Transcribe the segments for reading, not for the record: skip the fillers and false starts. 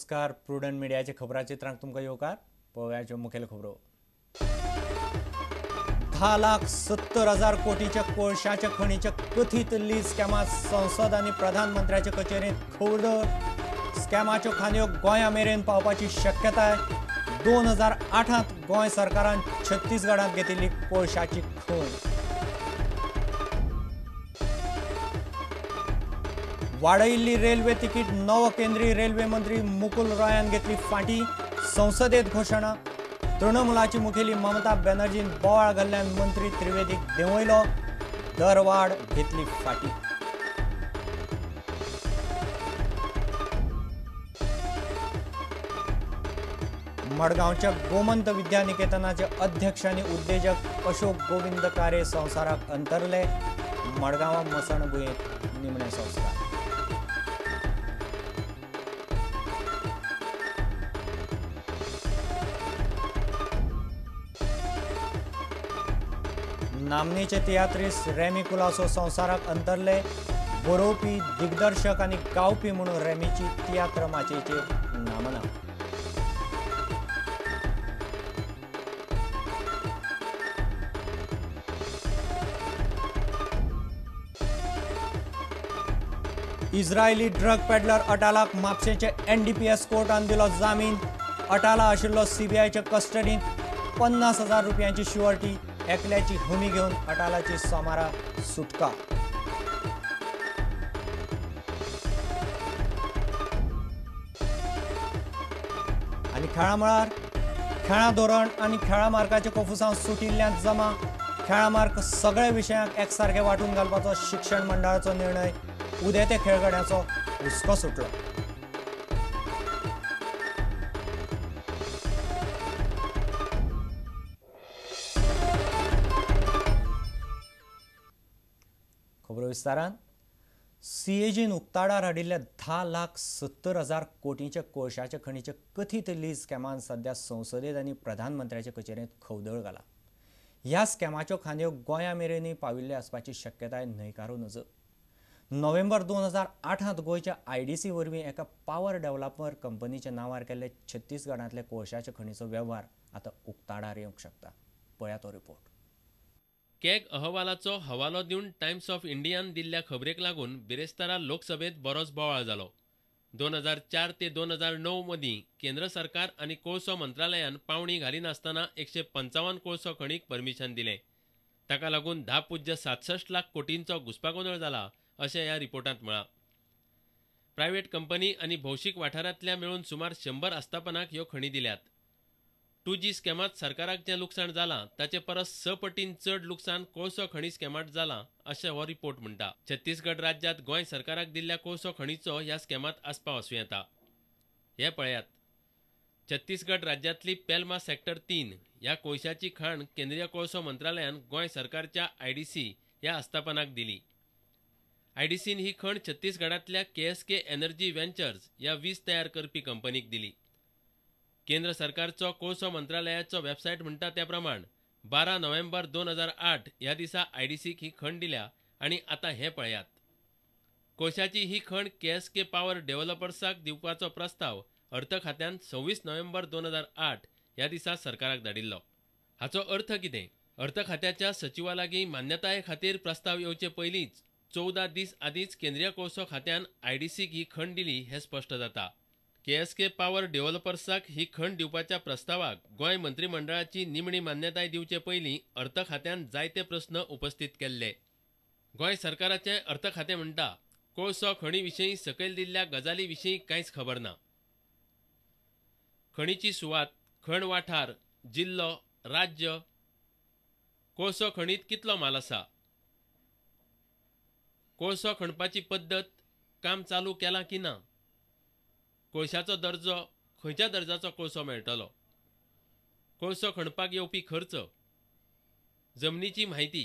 नमस्कार, प्रुडंट मिडियाचे खबराचित्रांक तुमकां येवकार. पळोवयाच्यो मुखेल खबरो. 10,70,000 कोटीच्या कोळशाच्या खणीच्या कथीत लीज स्कॅमात संसद आनी प्रधानमंत्र्याचे कचेरेंत खवदळ. स्कॅमाच्यो खांदयो गोंया मेरेन पावपाची शक्यताय. 2008 गोंय सरकारान छत्तीसगडांत घेतिल्ली कोळशाची खण. वाडयिल्ली रेल्वे तिकीट नव केंद्रीय रेल्वे मंत्री मुकुल रॉयान घेतली फाटी. संसदेत घोशणा. तृणमूलाची मुखेली ममता बॅनर्जीन बोवाळ घाल्ल्यान मंत्री त्रिवेदीक देंवयलो. दरवाड घेतली फाटी. मडगांवच्या गोमंत विद्यानिकेतनाचे अध्यक्ष आनी उद्देजक अशोक गोविंद कारे संवसाराक अंतरले. मडगांवां मसणभुंयेंत निमणे संस्कार. नामनेचे तियात्रिस्त रेमी कुलासो संवसाराक अंतरले. बरोवपी, दिग्दर्शक आनी गावपी म्हणून रेमीची तियात्र माचयेचेर नामना. इस्रायली ड्रग पेडलर अटालाक म्हापशेंचे एनडीपीएस कोर्टान दिलो जामीन. अटाला आशिल्लो सीबीआयच्या कस्टडींत. 50,000 रुपयांची शुअरिटी. एकल्याची हमी घेवन अटालाची सोमारा सुटका. आनी खेळां मळार खेळां धोरण आनी खेळां मार्काचे कोफुसांव सुटिल्ल्यान जमा. खेळां मार्क सगळ्या विशयांक एकसारके वांटून घालपाचो शिक्षण मंडळाचो निर्णय. उदेते खेळगड्यांचो हुस्को सुटलो. खबरो विस्तारान. सीएजीन उक्ताडार हाडिल्ल्या 10,70,000 कोटींच्या कोळशाच्या खणीच्या कथीत लीज स्कॅमान सध्या संसदेत आनी प्रधानमंत्र्याचे कचेरेंत खवदळ घाला. ह्या स्कॅमाच्यो खांदयो गोंया मेरेनूय पाविल्ल्यो आसपाची शक्यताय न्हयकारूं नजो. नोव्हेंबर 2008 गोंयच्या आयडीसी वरवीं एका पावर डेव्हलपर कंपनीच्या नांवार केल्ले छत्तीसगडांतले कोळशाच्या खणीचो वेव्हार आतां उक्ताडार येवंक शकता. पळया तो रिपोर्ट. कॅग अहवालाचो हवालो दिवन टायम्स ऑफ इंडियान दिल्ल्या खबरेक लागून बिरेस्तारा लोकसभेत बरोच बोवाळ जालो. 2004 ते 2009 मदीं केंद्र सरकार आनी कोळसो मंत्रालयान पावणी घालिनासतना 155 कोळसो खणीक परमिशन दिलें. ताका लागून 10.67 लाख कोटींचो घुस्पागोंदळ जाला अशें ह्या रिपोर्टांत म्हळां. प्रायव्हेट कंपनी आनी भौशीक वाठारांतल्या मेळून सुमार 100 आस्थापनांक ह्यो खणी दिल्यात. 2G स्कॅमांत सरकाराक जें लुकसाण जालां ताचे परस 6 पटीन चड लुकसाण कोळसो खणी स्कॅमांत जालां अशें हो रिपोर्ट म्हणटा. छत्तीसगड राज्यांत गोंय सरकाराक दिल्ल्या कोळसो खणीचो ह्या स्कॅमांत आस्पाव आसूं येता. हें पळयात. छत्तीसगड राज्यांतली पेल्मा सेक्टर 3 ह्या कोळशाची खाण केंद्रीय कोळसो मंत्रालयान गोंय सरकारच्या आयडीसी ह्या आस्थापनाक दिली. आयडीसीन ही खण छत्तीसगडांतल्या केएसके एनर्जी व्हेंचर्स ह्या वीज तयार करपी कंपनीक दिली. केंद्र सरकारचो कोळसो मंत्रालयाचो वेबसायट म्हणटा त्या प्रमाण 12 नोव्हेंबर 2008 ह्या दिसा आयडीसीक ही खण दिल्या. आनी आतां हें पळयात. कोळशाची ही खण केएसके पावर डेव्हलपर्साक दिवपाचो प्रस्ताव अर्थ खात्यान 26 नोव्हेंबर 2008 ह्या दिसा सरकाराक धाडिल्लो. हाचो अर्थ कितें? अर्थ खात्याच्या सचिवा लागीं मान्यताये खातीर प्रस्ताव येवचे पयलींच 14 दीस आदींच केंद्रीय कोळसो खात्यान आयडीसीक ही खण दिली हें स्पश्ट जाता. केएसके पावर डेव्हलपर्साक ही खण दिवपाच्या प्रस्तावाक गोंय मंत्रिमंडळाची निमणी मान्यताय दिवचे पयलीं अर्थ खात्यान जायते प्रस्न उपस्थित केल्ले. गोंय सरकाराचें अर्थ खातें म्हणटा कोळसो खणी विशीं सकयल दिल्ल्या गजाली विशीं कांयच खबर ना. खणीची सुवात, खण वाठार, जिल्लो, राज्य, कोळसो खणींत कितलो माल आसा, कोळसो खणपाची पद्दत, काम चालू केलां की ना, कोळशाचो दर्जो, खंयच्या दर्जाचो कोळसो मेळटलो, कोळसो खणपाक येवपी खर्च, जमनीची म्हायती,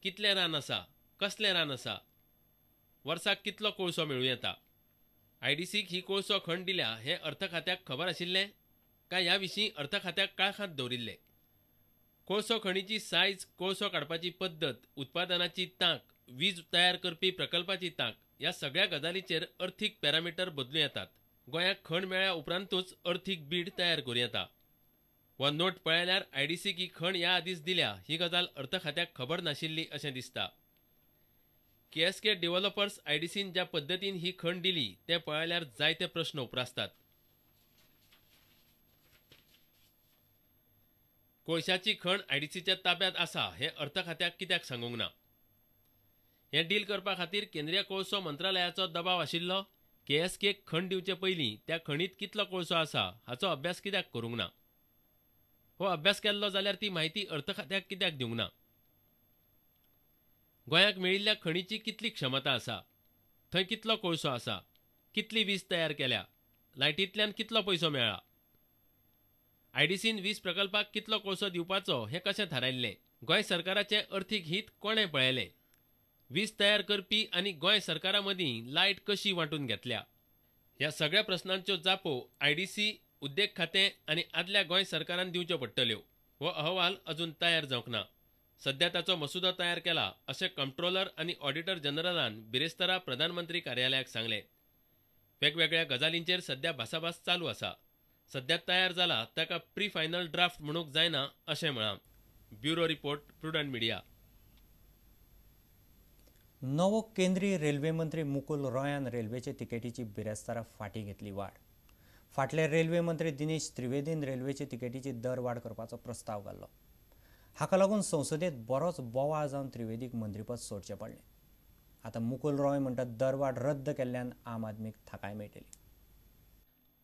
कितलें रान आसा, कसलें रान आसा, वर्साक कितलो कोळसो मेळूं येता. आयडीसीक ही कोळसो खण दिल्या हें अर्थ खात्याक खबर आशिल्लें काय ह्या विशीं अर्थ खात्याक काळखांत दवरिल्लें? कोळसो खणीची सायज, कोळसो काडपाची पद्दत, उत्पादनाची तांक, वीज तयार करपी प्रकल्पाची तांक ह्या सगळ्या गजालीचेर अर्थीक पॅरामिटर बदलूं येतात. गोंयाक खण मेळ्ळ्या उपरांतूच अर्थीक बीड तयार करूं येता. हो नोट पळयल्यार आयडीसीक ही खण ह्या आदींच दिल्या ही गजाल अर्थ खात्याक खबर नाशिल्ली अशें दिसता. केएसके डेव्हलपर्स आयडीसीन ज्या पद्दतीन ही खण दिली तें पळयल्यार जायते प्रस्न उप्रासतात. कोळशाची खण आयडीसीच्या ताब्यांत आसा हें अर्थ खात्याक कित्याक सांगूंक ना? हें डील करपा खातीर केंद्रीय कोळसो मंत्रालयाचो दबाव आशिल्लो. केएसकेक खण दिवचे पयलीं त्या खणींत कितलो कोळसो आसा हाचो अभ्यास कित्याक करूंक ना? हो अभ्यास केल्लो जाल्यार ती म्हायती अर्थ खात्याक कित्याक दिवंक ना? गोंयाक मेळिल्ल्या खणीची कितली क्षमता आसा, थंय कितलो कोळसो आसा, कितली वीज तयार केल्या, लायटींतल्यान कितलो पयसो मेळ्ळा, आयडीसीन वीज प्रकल्पाक कितलो कोळसो दिवपाचो हें कशें थारायल्लें, गोंय सरकाराचें अर्थीक हित कोणें पळयलें, वीज तयार करपी आनी गोंय सरकारा मदीं लायट कशी वांटून घेतल्या, ह्या सगळ्या प्रस्नांच्यो जापो आयडीसी, उद्देग खातें आनी आदल्या गोंय सरकारान दिवच्यो पडटल्यो. हो अहवाल अजून तयार जावंक ना. सध्या ताचो मसुदो तयार केला अशें कंट्रोलर आनी ऑडिटर जनरलान बिरेस्तारा प्रधानमंत्री कार्यालयाक सांगलें. वेगवेगळ्या गजालींचेर सध्या भासाभास चालू आसा. सध्या तयार जाला ताका प्री फायनल ड्राफ्ट म्हणूंक जायना अशें म्हळां. Bureau report, Prudent Media. नवो केंद्रीय रेल्वे मंत्री मुकुल रॉयान रेल्वेचे तिकेटीची बिरेस्तारा फाटीं घेतली वाड. फाटले रेल्वे मंत्री दिनेश त्रिवेदीन रेल्वेचे तिकेटीची दर वाड करपाचो प्रस्ताव घाल्लो. हाका लागून संसदेत बरोच बोवाळ जावन त्रिवेदीक मंत्रीपद सोडचें पडलें. आतां मुकुल रॉय म्हणटात दरवाड रद्द केल्ल्यान आम आदमीक थाकाय मेळटली.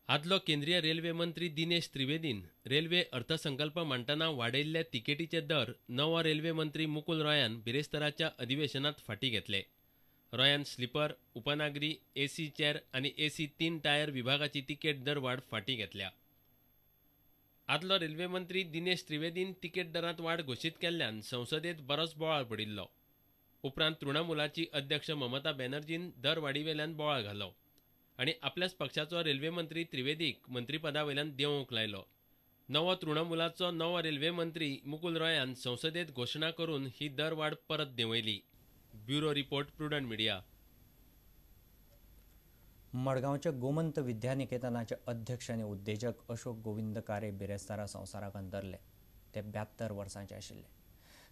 आदलो केंद्रीय रेल्वे मंत्री दिनेश त्रिवेदीन रेल्वे अर्थसंकल्प मांडटना वाडयल्ले तिकेटीचे दर नवो रेल्वे मंत्री मुकुल रॉयान बिरेस्ताराच्या अधिवेशनात फाटीं घेतले. रॉयान स्लीपर, उपनागरी, एसी चेर आनी एसी 3 टायर विभागाची तिकेट दरवाड फाटीं घेतल्या. आदलो रेल्वे मंत्री दिनेश त्रिवेदीन तिकेट दरांत वाड घोशीत केल्ल्यान संसदेत बरोच बोवाळ पडिल्लो. उपरांत तृणमूलाची अध्यक्ष ममता बॅनर्जीन दरवाडीवेल्यान बोवाळ घालो आनी आपल्याच पक्षाचो रेल्वे मंत्री त्रिवेदीक मंत्रीपदावेल्यान देंवोवंक लायलो. नवो तृणमूलाचो नवो रेल्वे मंत्री मुकुल रॉयान संसदेत घोशणा करून ही दरवाड परत देंवयली. Bureau report, Prudent Media. मडगांवच्या गोमंत विद्यानिकेतनाचे अध्यक्ष आनी उद्देजक अशोक गोविंद कारे बिरेस्तारा संवसाराक अंतरले. ते 72 वर्सांचे आशिल्ले.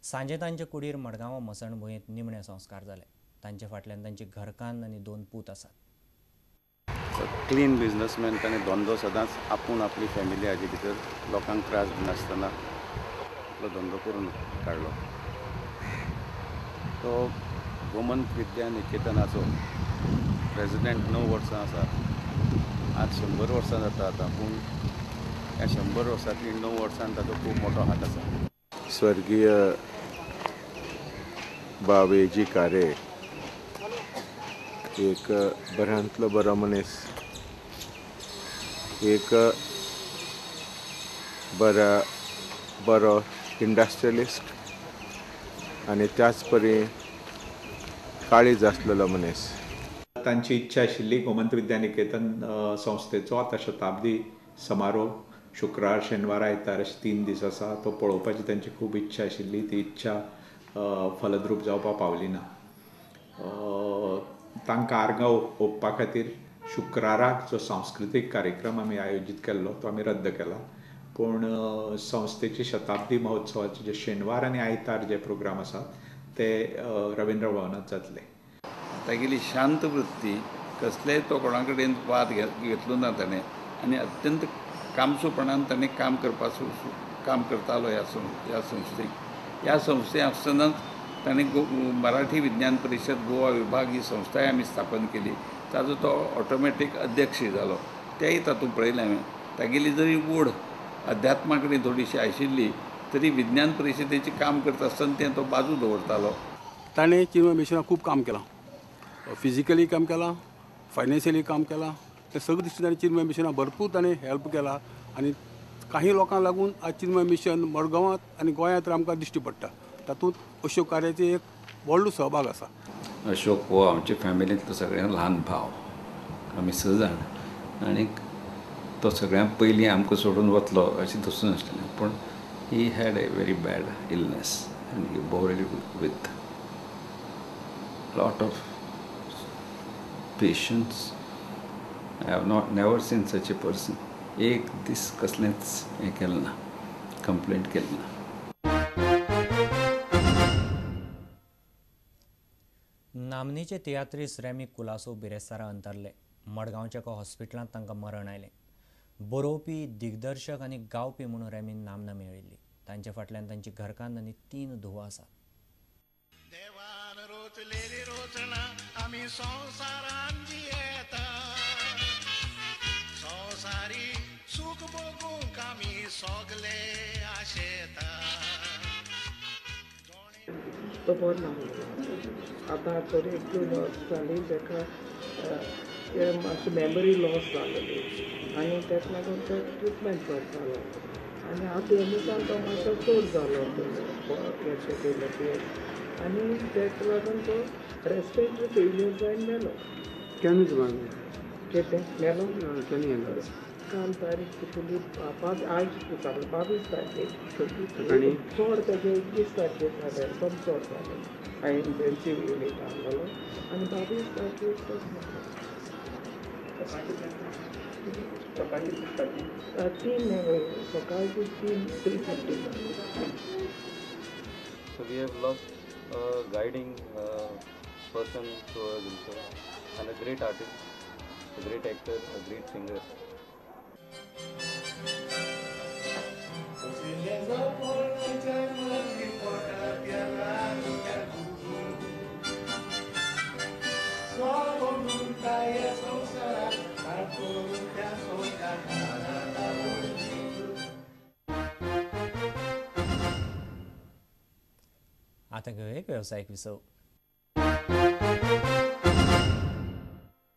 सांजे तांचे कुडीर मडगांव मसणभुंयेंत निमणे संस्कार जाले. तांचे फाटल्यान तांची घरकान्न आनी 2 पूत आसात. क्लीन बिजनसमॅन, ताणें धंदो सदांच आपूण आपली फॅमिली हाजे भितर लोकांक त्रास दिनासतना आपलो धंदो करून काडलो. तो गोमंत विद्या निकेतनाचो प्रेजिडेंट 9 वर्सां आसा. आज 100 वर्सां जाता आतां, पूण ह्या 100 वर्सांतलीं 9 वर्सां ताचो खूब मोटो हात आसा. स्वर्गीय बावेजी कारे एक बऱ्यांतलो बरो मनीस, एक बरो इंडस्ट्रियलिस्ट आनी त्याच परी काळीज आसलेलो मनीस. तांची इच्छा आशिल्ली गोमंत विद्यानिकेतन संस्थेचो आतां शताब्दी समारोह शुक्रार, शेनवार, आयतार अशे 3 दीस आसा, तो पळोवपाची तांची खूब इच्छा आशिल्ली. ती इच्छा फलद्रूप जावपाक पावली ना. तांकां आर्गां ओंपपा खातीर शुक्राराक जो सांस्कृतीक कार्यक्रम आमी आयोजीत केल्लो तो आमी रद्द केला. पूण संस्थेची शताब्दी महोत्सवाचे जे शेनवार आनी आयतार जे प्रोग्राम आसात ते रविंद्र भवनांत जातले. तागेली शांत वृत्ती, कसलेय तो कोणा कडेन वाद घेतलो ना ताणें आनी अत्यंत कामसूपणान ताणें काम करपाचो काम करतालो. ह्या संस्थेक ह्या संस्थे आसतनाच ताणें मराठी विज्ञान परिशद गोवा विभाग ही संस्थाय आमी स्थापन केली. ताजो तो ऑटोमॅटीक अध्यक्ष जालो. तेंय तातूंत पळयलें हांवें. तागेली जरी ओढ अध्यात्मा कडेन थोडीशी आशिल्ली तरी विज्ञान परिशदेचें काम करता आसतना तें तो बाजू दवरतालो. ताणें चिन्मय मिशनाक खूब काम केलां, फिजिकली काम केलां, फायनान्शियली काम केलां. ते सगळे दृश्टीन ताणें चिन्मय मिशनाक भरपूर ताणें हेल्प केला आनी काही लोकांक लागून आज चिन्मय मिशन मडगांवांत आनी गोंयांत आमकां दिश्टी पडटा. तातूंत अशोक कार्याचे एक व्हडलो सहभाग आसा. अशोक हो आमच्या फॅमिलींतलो सगळ्यांत ल्हान भाव, आमी 6 जाण, आनी तो सगळ्यांत पयलीं आमकां सोडून वतलो अशें दिसून आसलें. पूण he had a very bad illness and he bore it with lot of patience I have not never seen such a person. एक दीस कसलेंच हें केलें ना, कंप्लेंट केली ना. नामनेचे तियात्रीस रेमी कुलासो बिरेस्तारा अंतरले. मडगांवच्या एका हॉस्पिटलांत तांकां मरण आयलें. बरोवपी, दिग्दर्शक आनी गावपी म्हणून रेमीन नामना मेळिल्ली. तांचे फाटल्यान तांची घरकान्न आनी 3 धुवो आसात. देवान रोचलेली रोचना आमी संवसारान जियेता, संवसारी सूख भोगूंक आमी सगले आशेता. तो बरो ना आतां तर एक दोन वर्स जाली ताका मातशी मेमरी लॉस जालेली आनी ताका लागून तो ट्रिटमेंट करतालो आनी आतां ह्या दिसान तो मातसो चड जालो हेचे आनी ताका लागून तो रेस्पिरेटरी फेलियर जावन मेलो. केन्ना सुमार कितें मेलो? केन्ना? काल तारीख कितली? आयज 22 तारखेक. चड ताजे 21 तारखेक जालें, एकदम चड जालें. हांवें इंटेन्सीव युनीट आहलो आनी 22 तारखेक तो मेलो. 3 सकाळची 3:50. So we have lost a guiding person to us also, and a great artist, a great actor, a great singer. आतां घेवया एक वेवसायीक विसव.